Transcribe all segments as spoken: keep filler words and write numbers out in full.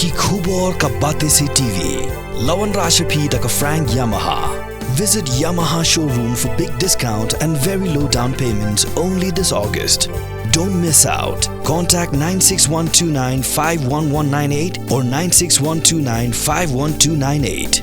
Ki khubor ka Batesi T V. La wanrah sha phi da ka Frank Yamaha. Visit Yamaha showroom for big discount and very low down payment only this August. Don't miss out. Contact nine six one two nine five one one nine eight or nine six one two nine five one two nine eight.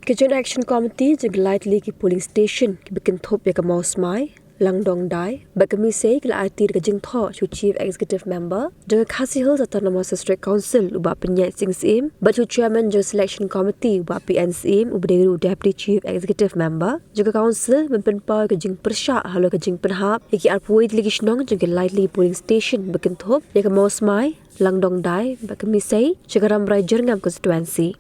Ka Joint Action Committee jong ki lai tylli ki polling station kiba kynthup ïa ka Mawsmai, Langdongdai bad ka Misei ki la aiti da ka jingthoh sha u Chief Executive Member jong ka Khasi Hills Autonomous District Council u Bah Pynïaid Sing Syiem bad sha u Chairman jong ka Selection Committee u Bah P N Syiem uba dei ruh u Deputy Chief Executive Member jong ka Council ban pynpaw ïa ka jingpyrshah halor ka jingpynhap ïa ki arphew wei tylli ki shnong jong ki lai tylli ki polling station ba kynthup ïa ka Mawsmai, Langdongdai bad ka Misei sha ka Rambrai Jyrngam Constituency.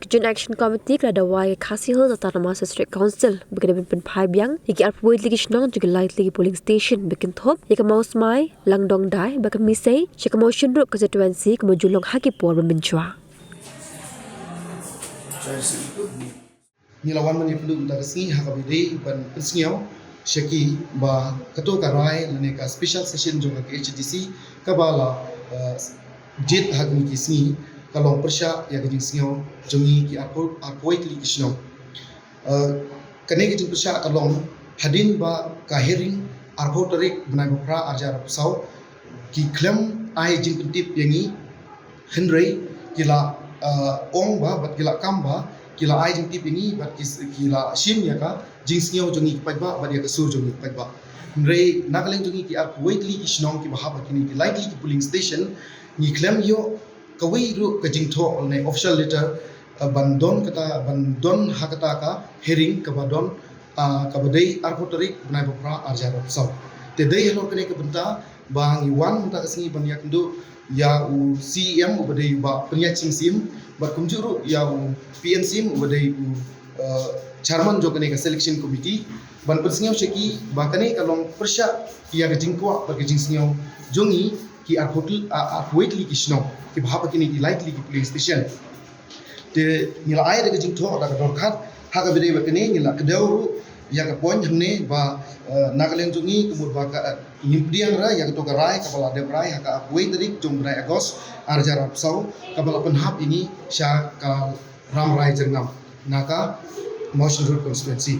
Ka Joint Action Committee ka la dawa ïa ka Khasi Hills Autonomous District Council ba ka dei ban pynphai biang ïa ki arphew wei tylli ki shnong jong ki lai tylli ki polling station ba kynthup ïa ka Mawsmai, Langdongdai bad ka Misei sha ka Mawshynrut Constituency, ka mut ju long ha ki por ban mynshwa. Ngi la wan ban ïakynduh mynta ka sngi ha kaba ïadei ban pynsngew sha ki ba kato ka rai lane ka special session jong ka K H A D C kaba la, eh, jied ha kine ki sngi ka long pyrshah ïa ka jingsngew jong ngi ki arphew, arphew wei tylli ki shnong. Eh, kane ka jingpyrshah ka long hadien ba ka hearing arphew tarik bnai ba phra arhajar arphew saw ki khlem ai jingpyntip ïa ngi, hynrei ki la, eh, ong ba bad ki la kam ba ki la ai jingtip ïa ngi bad ki, ki la shim ïa ka jingsngew jong ngi ki paidbah bad ïa ka sur jong ngi ki paidbah. Hynrei na ka liang jong ngi ki arphew wei tylli ki shnong kiba hap ha kine ki lai tylli ki polling station ngi khlem ïoh kawei ruh ka jingthoh lane official letter, eh, ban don kata, ban don ha kata ka hearing kaba don, ah, kaba dei arphew tarik bnai ba phra arhajar arphew saw. Te dei halor kane ka bynta ba ngi wan mynta ka sngi ban ïakynduh ïa u C E M uba dei u Bah Pynïaid Sing Syiem bad kumjuh ruh ïa u P N Syiem uba dei u, eh, chairman jong kane ka selection committee ban pynsngew sha ki ba kane ka long pyrshah ïa ka jingkwah bad ka jingsngew jong ngi ki arphew tylli, ah, arphew wei tylli ki shnong kiba hap ha kine ki lai tylli ki polling station. Te ngi la ai da ka jingthoh da ka dorkhar ha kaba ïadei bad kane ngi la kdew ruh ïa ka point hangne ba, eh, na ka liang jong ngi ka mut ba ka, eh, ngim pdiang ra ïa kato ka rai kaba la dep rai ha ka arphew wei tarik jong bnai August arhajar arphew saw kaba la pynhap ïa ngi sha ka Rambrai Jyrngam na ka Mawshynrut constituency.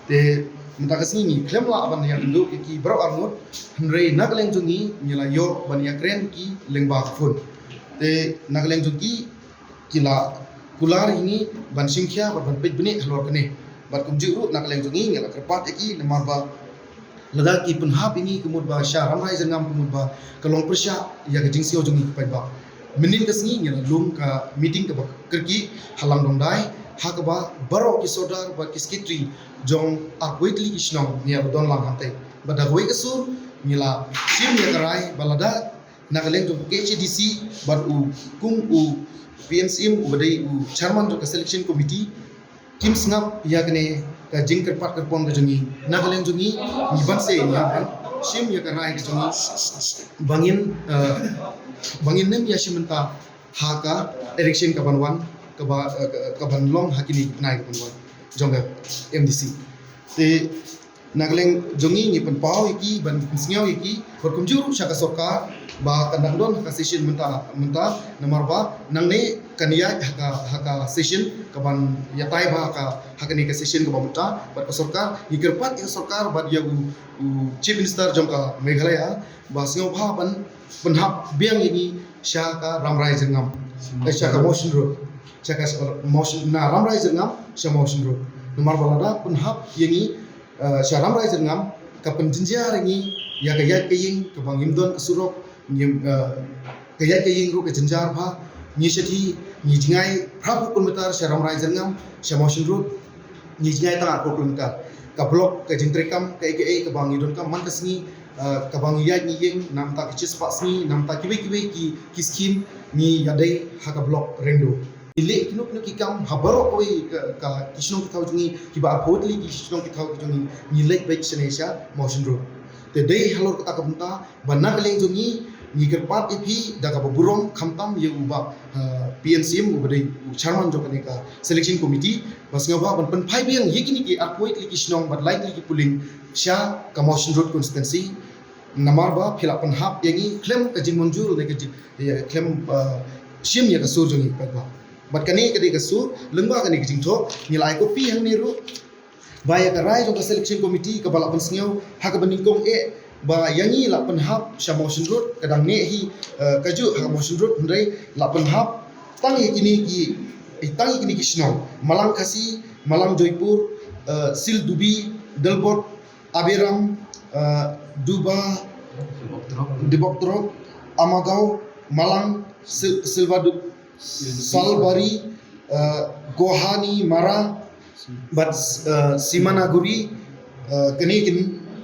Te mynta ka sngi ngi khlem lah ban ïakynduh ïa ki baroh arngut, hynrei na ka liang jong ngi ngi la ïoh ban ïakren ki lyngba ka phone. Te na ka liang jong ki ki la kular ïa ngi ban shim khia bad ban peit bniah halor kane. Bad kumjuh ruh na ka liang jong ngi ngi la kyrpad ïa ki namar ba lada ki pynhap ïa ngi ka mut ba sha Rambrai Jyrngam ka mut ba ka long pyrshah ïa ka jingsngew jong ngi ki paidbah. Mynnin ka sngi ngi la lum ka meeting kaba kyrkieh ha Langdongdai ha kaba baroh ki sordar bad ki secretary jong arphew wei tylli ki shnong ngi ïa la don lang hangtei. Bad da kawei ka sur ngi la shim ïa ka rai ba lada na ka liang jong ka K H A D C bad u kum u P N Syiem uba dei u chairman jong ka selection committee kim sngap ïa kane ka jingkyrpad kyrpon ka jong ngi. Na ka liang jong ngi ngi ban sei ngi ban shim ïa ka rai ka jong ngi ba ngin, eh, ba ngin nym ïashim bynta ha ka election kaban wan kaba, eh, ka, kaban long ha kine ki bnai kaban wan jong ka M D C. Te na ka liang jong ngi ngi pynpaw ïa ki ban pynsngew ïa ki bad kumjuh ruh sha ka sorkar ba kan dang don ha ka session mynta, mynta namar ba nangne kan ïaid ha ka, ha ka session kaban ïatai bha ha ka, ha kane ka session kaba mynta bad ka sorkar ngi kyrpad ïa ka sorkar bad ïa u, u Chief Minister jong ka Meghalaya ba sngewbha ban pynhap biang ïa ngi sha ka Rambrai Jyrngam, eh, sha ka Mawshynrut, sha ka, sha ka Mawshyn, na Rambrai Jyrngam sha Mawshynrut. Namar ba lada pynhap ïa ngi, eh, sha Rambrai Jyrngam ka pynjynjar ïa ngi ïa ka ïaid ka ïing kaba ngim don ka surok, ngim, eh, ka ïaid ka ïing ruh ka jynjar bha. Ngi shathie ngi jngai phra phew kilometer sha Rambrai Jyrngam sha Mawshynrut. Ngi jngai tang arphew kilometer. Ka block ka jingtrei kam kaei kaei kaba ngi donkam man ka sngi, eh, kaba ngi ïaid ngi ïeng, namar ta ki shispah sngi, namar ta kiwei kiwei ki, ki scheme ngi ïadei ha ka block Rengdo. Ngi leh kino kino ki kam ha baroh kawei ka, ka ki shnong ki thaw jong ngi kiba arphew tylli ki shnong ki thaw jong ngi, ngi leit beit shane sha Mawshynrut. Te dei halor kata ka bynta ba na ka liang jong ngi ngi kyrpad ïa phi da kaba burom khamtam ïa u Bah, eh, P N Syiem uba dei u chairman jong kane ka selection committee ba sngewbha ban pynphai biang ïa kine ki arphew tylli ki shnong bad lai tylli ki polling sha ka Mawshynrut constituency. Namar ba phi la pynhap ïa ngi khlem ka jingmynjur ne ka jing, ïa, khlem, uh, shim ïa ka sur jong ngi pat ba. Bad kane ka dei ka sur, lyngba kane ka jingthoh, ngi la ai copy hangne ruh. Ba ïa ka rai jong ka selection committee kaba la pynsngew ha kaba nyngkong eh ba ïa ngi la pynhap sha Mawshynrut, ka dang neh hi, eh, kajuh ha Mawshynrut, hynrei la pynhap tang ïa kine ki, eh, tang ïa kine ki shnong: Malang Khasi, Malang Joypur, eh, Sildubi, Delbot, Abiram, eh, Duba, Diboktrok, Amagaw, Malang, Sil-, Silvadu-, Salbari, eh, Gohani Mara, bad, eh, Simanaguri, eh, kane kin,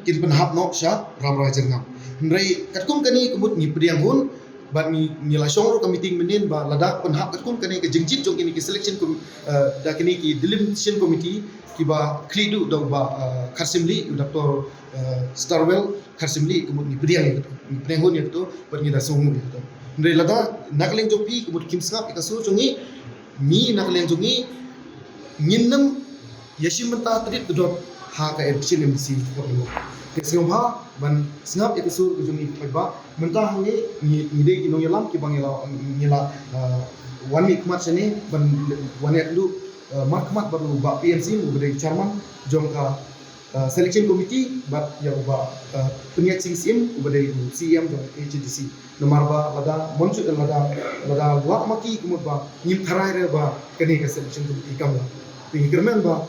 kin pynhap noh sha Ramrai Jyrngam. Hynrei katkum kane ka mut ngi pdiang hun, bad ngi, ngi la shong ruh ka meeting mynnin ba lada pynhap katkum kane ka jingjied jong kine ki selection com-, eh, da kine ki delimitation committee kiba khlieh duh da u Bah, eh, Kharshimlieh, u Doctor, eh, Starwell Kharshimlieh, ka mut ngi pdiang ïa kato, ngi pdiang hun ïa kato, bad ngi da sngewbha ïa kato. Hynrei lada na ka liang jong phi ka mut kim sngap ïa ka sur jong ngi, ngi na ka liang jong ngi ngin nym ïashim bynta tdit tdot ha ka election MDC ka pynlong. Te sngewbha ban sngap ïa ka sur ka jong ngi paidbah. Mynta hangne ngi, ngi dei ki nongïalam kiba ngi la, ngi la, uh, wan mih khmat shane ban wan ïakynduh, uh, markhmat bad u Bah P N Syiem uba dei chairman jong ka, uh, selection committee, bad ïa u Bah, uh, Pynïaid Sing Syiem uba dei u CEM jong ka KHADC. Namar ba lada mynjur, lada, lada lah ma ki ka mut ba ngim tharai re ba kane ka selection committee kam lah. Te ngi kyrmen ba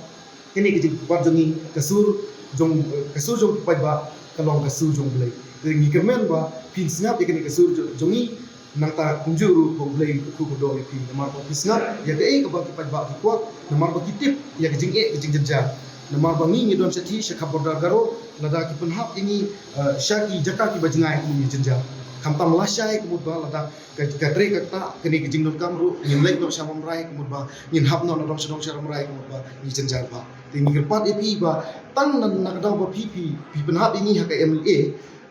kane ka jingpynpaw jong ngi, ka sur jong, ka sur jong ki paidbah ka long ka sur jong U Blei. Te ngi kyrmen ba phin sngap ïa kane ka sur jong, jong ngi, nangta kumjuh ruh ba U Blei u kyrkhu kyrdoh ïa phi. Namar ba phi sngap ïa kaei kaba ki paidbah ki kwah, namar ba ki tip ïa ka jingeh ka jingjynjar. Namar ba ngi ngi don shathie sha ka border Garo, lada ki pynhap ïa ngi, eh, sha ki jaka kiba jngai, ngi jynjar. Khamtam lashai ka mut ba lada ka, ka trei ka ktah, kane ka jingdonkam ruh ngin leit noh sha Ramrai ka mut ba ngin hap noh nadong shadong sha Ramrai ka mut ba ngi jynjar ba. Te ngi kyrpad ïa phi ba tang na, na ka daw ba phi, phi, phi pynhap ïa ngi ha ka MLA,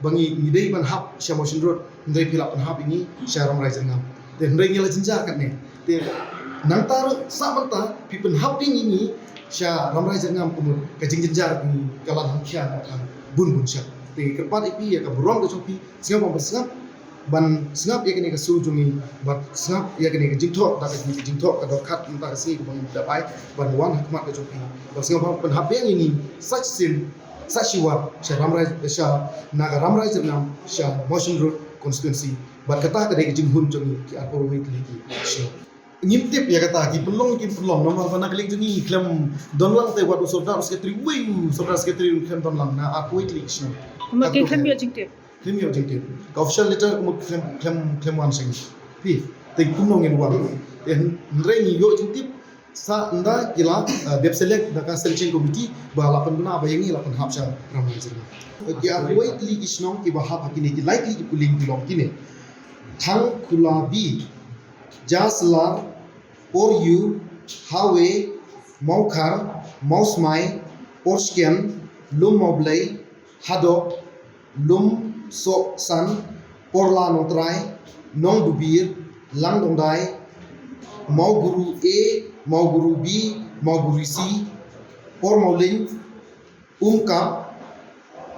ba ngi, ngi dei ban hap sha Mawshynrut, hynrei phi la pynhap ïa ngi sha Ramrai Jyrngam. Te hynrei ngi la jynjar katne. Te nangta ruh sah bynta phi pynhap ïa ngi sha Ramrai Jyrngam ka mut ka jingjynjar ka ngi ka la hamkhia na ka bun bun shap. Te ngi kyrpad ïa phi ïa ka burom ka jong phi, sngap ban sngap, ban sngap ïa kane ka sur jong ngi, ban sngap ïa kane ka jingthoh, da ka jingthoh ka dorkhas mynta ka sngi kaba ngi dap ai ban wan ha khmat ka jong phi. Ban sngap ban pynhap ïa ngi sa shisien, sa shiwar sha Ramrai, sha na ka Ramrai Jyrngam, sha Mawshynrut constituency. Bad kata ka dei ka jinghun jong ngi ki arphew wei tylli ki shnong. Ngim tip ïa kata, ki pynlong ki pynlong, namar ba na ka liang jong ngi khlem don lang te wat u sordar secretary, wei u sordar secretary khlem don lang na arphew wei tylli ki shnong. Namar ki khlem ïoh jingtip. Khlem ïoh jingtip. Ka official letter ka mut khlem, khlem, khlem wan sha ngi. Phi, te kumno ngin wan. Te hynrei ngi ïoh jingtip sa ynda ki la, eh, dep select da ka selection committee ba la pynbna ba ïa ngi la pynhap sha Ramrai Jyrngam. Ki arphew wei tylli ki shnong kiba hap ha kine ki lai tylli ki polling ki long kine: Thangkhula B, Jaslar, Poryu, Hawe, Mawkhar, Mawsmai, Porsken, Lum Mawblei, Hadok, Lumsohsan, Porla Nongtrai, Nongdubir, Langdongdai, Mawguru A, Mawguru B, Mawguru C, Pormawlin, Umkap,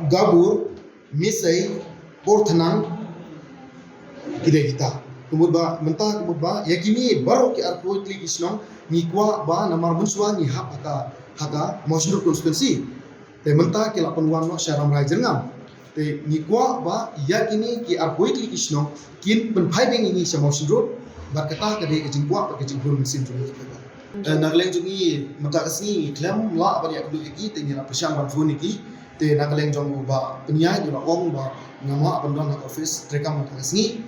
Gabur, Misei, Porthnang, ki dei kita. Ka mut ba mynta ka mut ba ïa kine baroh ki arphew tylli ki shnong ngi kwah ba namar mynshuwa ngi hap ha ka, ha ka Mawshynrut constituency. Te mynta ki la pynwan noh sha Ramrai Jyrngam. Te ngi kwah ba ïa kine ki arphew tylli ki shnong kin pynphai biang ïa ngi sha Mawshynrut, bad kata ka dei ka jingkwah bad ka jinghun mynsiem jong ngi. Eh, na ka liang jong ngi mynta ka sngi ngi khlem lah ban ïakynduh ïa ki, te ngi la pyrshang ban phone ïa ki. Te na ka liang jong u Bah Pynïaid u la ong ba ngam lah ban don ha ka office treikam mynta ka sngi.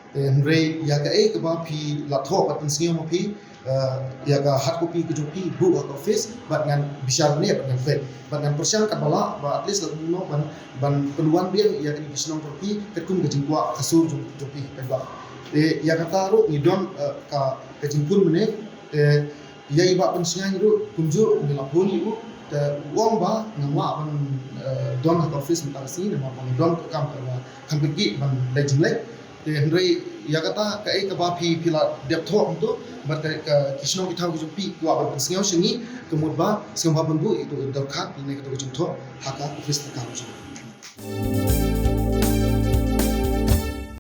Te hynrei ïa kaei kaba phi la thoh bad pynsngew ma phi, eh, ïa ka hard copy ka jong phi buh ha ka office bad ngan bishar ne bad ngan peit bad ngan pyrshang katba lah ba at least la kumno ban, ban pynwan biang ïa kine ki shnong jong phi katkum ka jingkwah ka sur jong, jong phi paidbah. Te ïa kata ruh ngi don, eh, ka, ka jingpun mynne, te ïa i Bah Pynshngaiñ ruh kumjuh ngi la phone ïa u, te u ong ba ngam lah ban, eh, don ha ka office mynta ka sngi namar ba ngi don ka kam kaba kham pynki ban leit jingleit. Te hynrei ïa kata kaei kaba phi, phi la dep thoh hangto bad ka, ka, ki shnong ki thaw ki jong phi kwah ban pynsngew sha ngi, ka mut ba sngewbha ban buh ïa kato ka dorkhas ne kato ka jingthoh ha ka office treikam jong ngi.